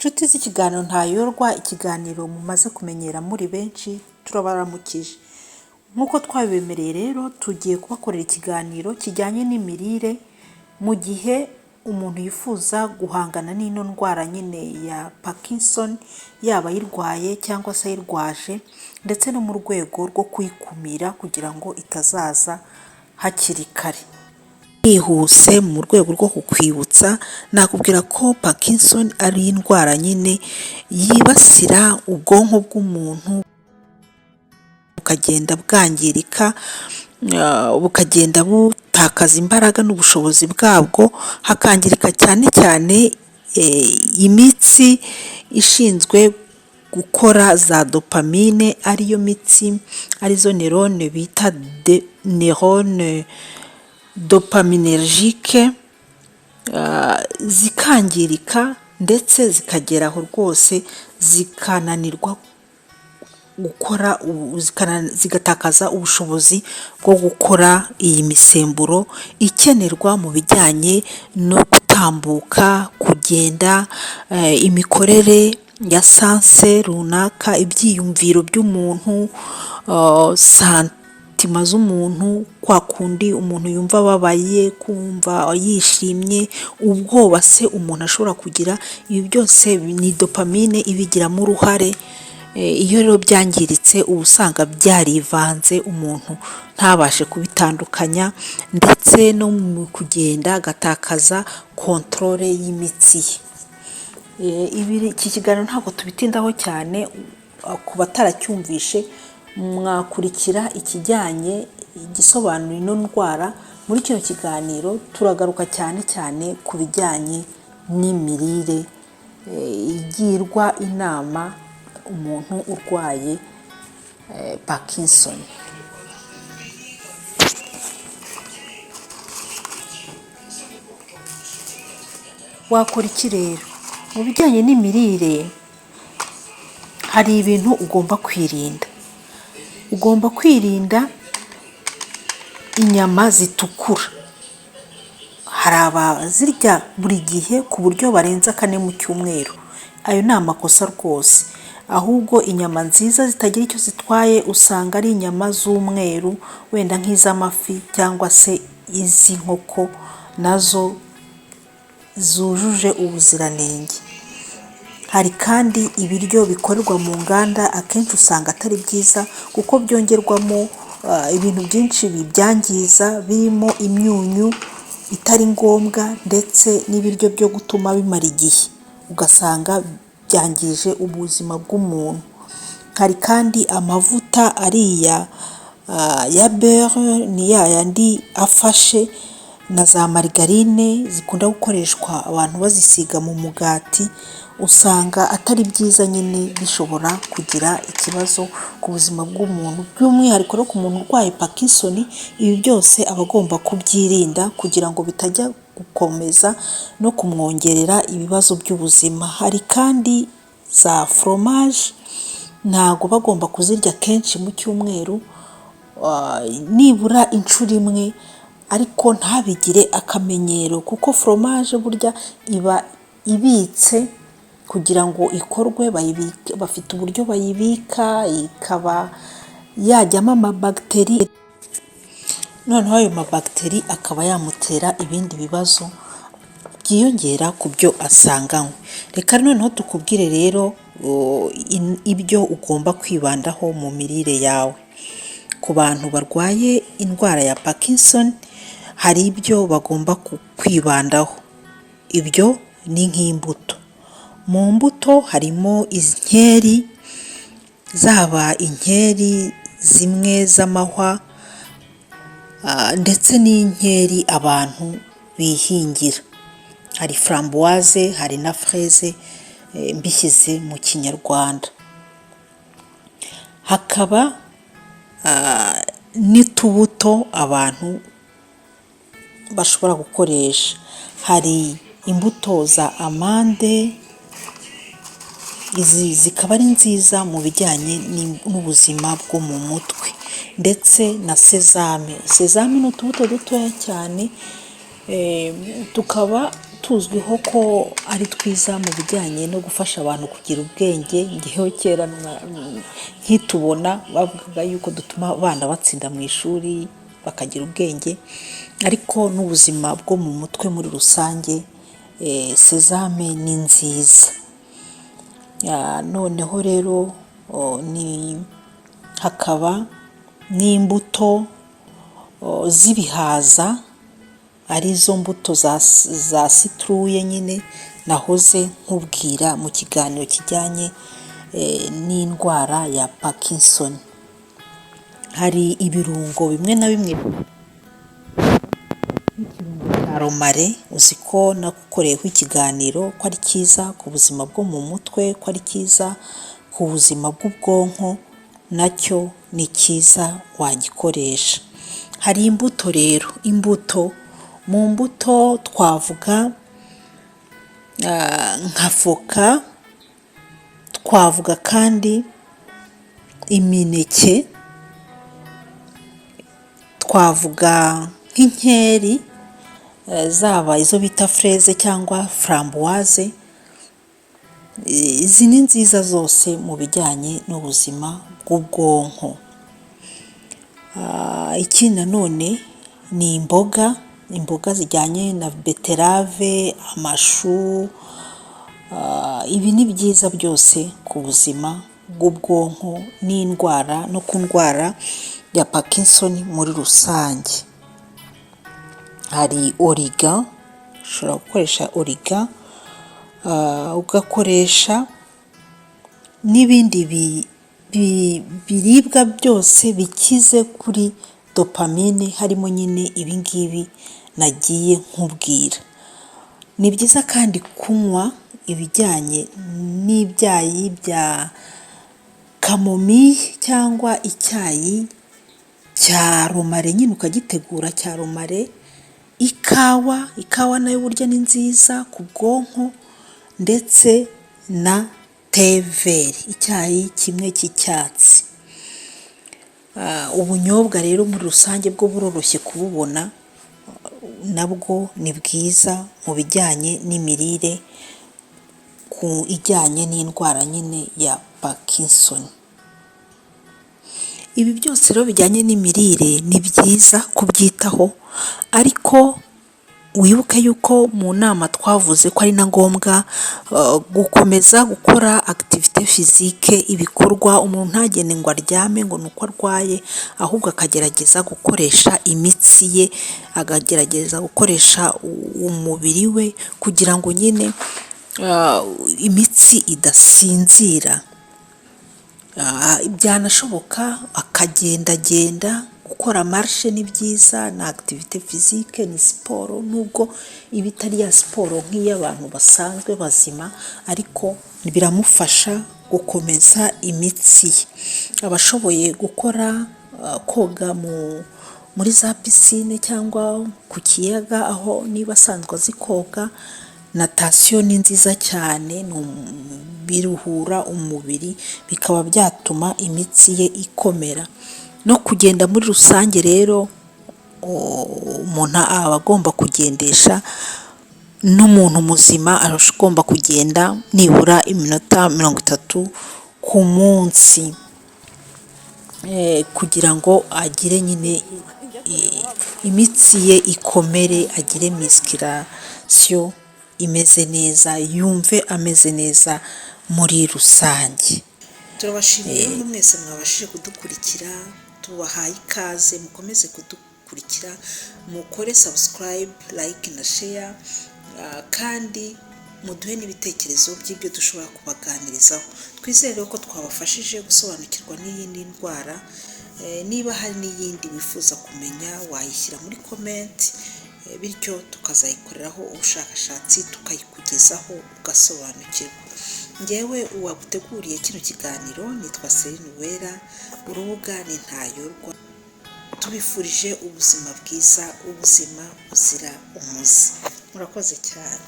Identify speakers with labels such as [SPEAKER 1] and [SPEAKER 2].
[SPEAKER 1] Nshuti z'ikiganiro Ntayorwa, ikiganiro mumaze kumenyera muri benshi, turabaramukije. Nk'uko twabibemereye rero, tugiye kubakorera ikiganiro kijyanye n'imirire mu gihe umuntu yifuza guhangana n'ino ndwara nyine ya Parkinson, yaba ayirwaye cyangwa se ayirwaje, ndetse no mu rwego rwo kuyikumira kugira ngo itazaza hakiri kare. Nihuse mu rwego rwo kukwibutsa, nakubwira ko Parkinson ari indwara nyine yibasira ubwonko bw'umuntu, bukagenda bwangirika, bukagenda butakaza imbaraga n'ubushobozi bwabwo, hakangirika cyane cyane imitsi ishinzwe gukora za dopamine, ariyo mitsi, arizo neurone bita neurone dopaminergique, zikangirika ndetse zikagera aho rwose zikananirwa gukora, zigatakaza ubushobozi bwo gukora iyi misemburo ikenerwa mu bijyanye no gutambuka, kugenda, imikorere ya sens runaka, ibyiyumviro by'umuntu, sentiments z'umuntu, kwa kundi umuntu yumva ababaye, kumva yishimye, ubwoba se umuntu ashobora kugira, ibi byose ni dopamine ibigiramo uruhare. Iyo rero byangiritse, uba usanga byarivanze, umuntu ntabashe kubitandukanya, ndetse no mu kugenda agatakaza contrôle y'imitsi ye. Iki kiganiro ntabwo tubitindaho cyane, ku bataracyumvishe mwakurikira ikijyanye igisobanura ino ndwara. Muri kino kiganiro turagaruka cyane cyane ku bijyanye n'imirire igirwa inama umuntu urwaye Parkinson. Wakora iki rero? Mu bijyanye n'imirire hari ibintu ugomba kwirinda. Ugomba kwirinda inyama zitukura. Hari abazirya buri gihe ku buryo barenza kane mu cyumweru. Ayo ni amakosa rwose. Ahubwo inyama nziza zitagira icyo zitwaye usanga ari inyama z'umweru, wenda nk'iz'amafi cyangwa se iz'inkoko, nazo zujuje ubuziranenge. Hari kandi ibiryo bikorerwa mu nganda, akenshi usanga atari byiza kuko byongerwamo ibintu byinshi bibyangiza, birimo imyunyu itari ngombwa ndetse n'ibiryo byo gutuma bimara igihe, ugasanga byangije ubuzima bw'umuntu. Hari kandi amavuta ariya ya beurre, ni ya yandi afashe, na za margarine zikunda gukoreshwa abantu bazisiga mu mugati, usanga atari byiza nyine, bishobora kugira ikibazo ku buzima bw'umuntu, by'umwihariko no ku muntu urwaye Parkinson. Ibi byose aba agomba kubyirinda kugira ngo bitajya gukomeza no kumwongerera ibibazo by'ubuzima. Hari kandi za fromage, ntabwo bagomba kuzirya kenshi mu cyumweru, nibura inshuro imwe, ariko ntabigire akamenyero, kuko fromage burya iba ibitse kugira ngo ikorwe, bafite uburyo bayibika, ikaba yajyamo amabagiteri, noneho ayo mabagiteri akaba yamutera ibindi bibazo byiyongera ku byo asanganywe. Reka noneho tukubwire rero ibyo ugomba kwibandaho mu mirire yawe. Ku bantu barwaye indwara ya Parkinson hari ibyo bagomba kwibandaho. Ibyo ni nk'imbuto. Mu mbuto harimo inkeri, zaba inkeri zimwe z'amahwa ndetse n'inkeri abantu bihingira. Hari framboise, hari na fraise, mbishyize mu Kinyarwanda. Hakaba n'utubuto abantu bashobora gukoresha. Hari imbuto za amande, izi zikaba ari nziza mu bijyanye n'ubuzima bwo mu mutwe, ndetse na sésame. Sésame ni utubuto dutoya cyane, tukaba Tuzwiho ko ari twiza mu bijyanye no gufasha abantu kugira ubwenge. Ngewe kera nkitubona bavugaga yuko dutuma abana batsinda mu ishuri, bakagira ubwenge, ariko n'ubuzima bwo mu mutwe muri rusange, sésame ni nziza. Noneho rero ni hakaba n'imbuto z'ibihaza, arizo mbuto za citrouille nyine nahoze nkubwira mu kiganiro kijyanye n'indwara ya Parkinson. Hari ibirungo bimwe na bimwe nk'ikirungo cya romarin, uzi ko nagukoreyeho ikiganiro ko ari cyiza ku buzima bwo mu mutwe, ko ari cyiza ku buzima bw'ubwonko, nacyo ni cyiza wagikoresha. Hari imbuto rero, imbuto, mu mbuto twavuga nka voka, twavuga kandi imineke, twavuga nk'inkeri, zaba izo bita fraise cyangwa framboise, izi ni nziza zose mu bijyanye n'ubuzima bw'ubwonko. Ikindi nanone ni imboga, imboga zijyanye na betterave, amashu, ibi ni byiza byose ku buzima bw'ubwonko n'indwara no ku ndwara ya Parkinson muri rusange. Hari origan, ushobora gukoresha origan, ugakoresha n'ibindi biribwa byose bikize kuri dopamine, harimo nyine ibi ngibi nagiye nkubwira. Ni byiza kandi kunywa ibijyanye n'ibyayi bya camomille cyangwa icyayi cya romarin nyine ukagitegura cya romarin, ikawa, ikawa nayo burya ni nziza ku bwonko, ndetse na thé vert, icyayi kimwe cy'icyatsi. Ubunyobwa rero muri rusange bwo buroroshye kububona, nabwo ni bwiza mu bijyanye n'imirire ku ijyanye n'indwara nyine ya Parkinson. Ibi byose rero bijyanye n'imirire ni byiza kubyitaho, ariko wibuke yuko mu nama twavuze ko ari na ngombwa gukomeza gukora activité physique, ibikorwa, umuntu ntagende ngo aryame ngo ni uko arwaye, ahubwo akagerageza gukoresha imitsi ye, akagerageza gukoresha umubiri we kugira ngo nyine imitsi idasinzira. Byanashoboka akagendagenda, gukora marche ni byiza, ni activité physique, ni siporo, nubwo iba itari ya siporo nk'iy'abantu basanzwe bazima, ariko biramufasha gukomeza imitsi ye. Abashoboye gukora koga muri za piscine cyangwa ku kiyaga, aho niba asanzwe azi koga, natation ni nziza cyane, biruhura umubiri, bikaba byatuma imitsi ye ikomera. No kugenda muri rusange rero, umuntu aba agomba kugendesha, n'umuntu muzima agomba kugenda nibura iminota 30 ku munsi, kugira ngo agire nyine imitsi ye ikomere, agire musculation imeze neza, yumve ameze neza muri rusange. Turabashimiye rero mwese mwabashije kudukurikira, tubahaye ikaze, mukomeze kudukurikira, mukore subscribe, like na share, kandi muduhe n'ibitekerezo by'ibyo dushobora kubaganirizaho. Twizere ko twabafashije gusobanukirwa n'iyindi ndwara, niba hari n'iyindi wifuza kumenya wayishyira muri comment, bityo tukazayikoreraho ubushakashatsi tukayikugezaho ugasobanukirwa. Ngewe uwaguteguriye kino kiganiro nitwa Celine Uwera, urubuga ni Ntayorwa, tubifurije ubuzima bwiza, ubuzima buzira umuze. Murakoze cyane.